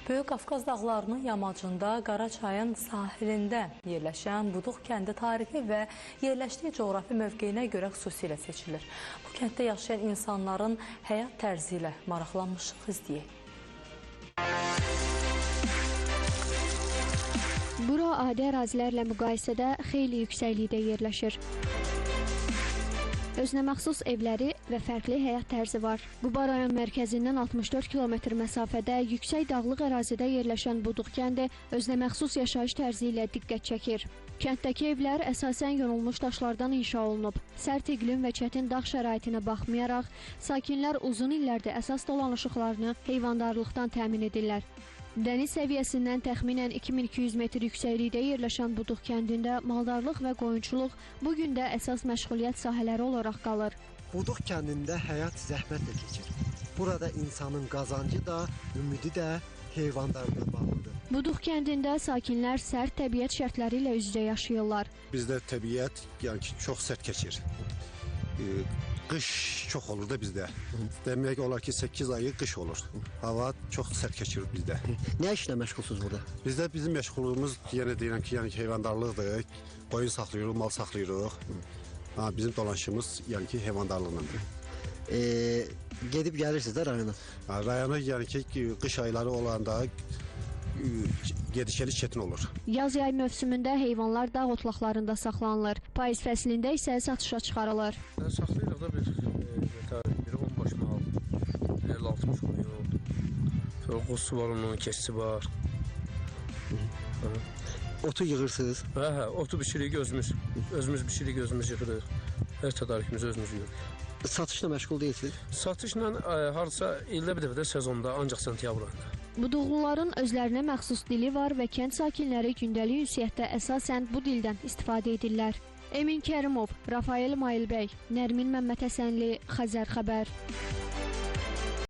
Böyük Qafqaz dağlarının yamacında Qaraçayın sahilində yerləşən Buduq kəndi tarixi və yerləşdiyi coğrafi mövqeyinə görə xüsusilə seçilir. Bu kənddə yaşayan insanların həyat tərzi ilə maraqlanmışıq, izləyək. Bura adi ərazilərlə müqayisədə xeyli yüksəklikdə yerləşir. Özünə məxsus evləri və fərqli həyat tərzi var. Quba rayon mərkəzindən 64 kilometr məsafədə yüksək dağlıq ərazidə yerləşən Buduq kəndi özünə məxsus yaşayış tərzi ilə diqqət çəkir. Kənddəki evlər əsasən yonulmuş daşlardan inşa olunub. Sərt iqlim və çətin dağ şəraitinə baxmayaraq, sakinlər uzun illərdir əsas dolanışıqlarını heyvandarlıqdan təmin edirlər. Dəniz səviyyəsindən təxminən 2200 metr yüksəklikdə yerləşən Buduq kəndində maldarlıq və qoyunçuluq bu gün də əsas məşğuliyyət sahələri olaraq qalır. Buduq kəndində həyat zəhmətlə keçir. Burada insanın qazancı da, ümidi də heyvandarlığa bağlıdır. Buduq kəndində sakinlər sərt təbiət şərtləri ilə üz-üzə yaşayırlar. Bizdə təbiət yəni ki, çox sərt keçir. Qış çox olur da bizdə. Demək olar ki, 8 ayı qış olur. Hava çox sərt keçir bizdə. Nə işlə məşğulsunuz burada? Bizdə bizim məşğulluğumuz, yenə deyirəm ki, yəni ki, heyvandarlıqdır. Qoyun saxlayırıq, mal saxlayırıq. Ha, bizim dolanışımız yəni ki, heyvandarlıqladır. Gedib gəlirsiniz də rayona? Ha, rayona yəni ki, qış ayları olanda gediş-geliş çətin olur. Yaz-yay mövsümündə heyvanlar dağ otlaqlarında saxlanılır. Payız fəslində isə satışa çıxarılır. Saxlayırıq da bir 10 baş mal, 50-60 qoyun. Sonra quzusu var, onun keçisi var. Otu yığırsınız? Hə, otu bişirik özümüz. Özümüz bişirik, özümüz yığırıq. Hər tədarükümüzü özümüz yığırıq. Satışla məşğul deyilsiniz? Satışla hardasa ildə bir dəfə də sezonda, ancaq sentyabr ayında. Buduqluların özlərinə məxsus dili var və kənd sakinləri gündəlik ünsiyyətdə əsasən bu dildən istifadə edirlər. Emin Kərimov, Rafael Mailbəy, Nərmin Məmmədhəsənli, Xəzər Xəbər.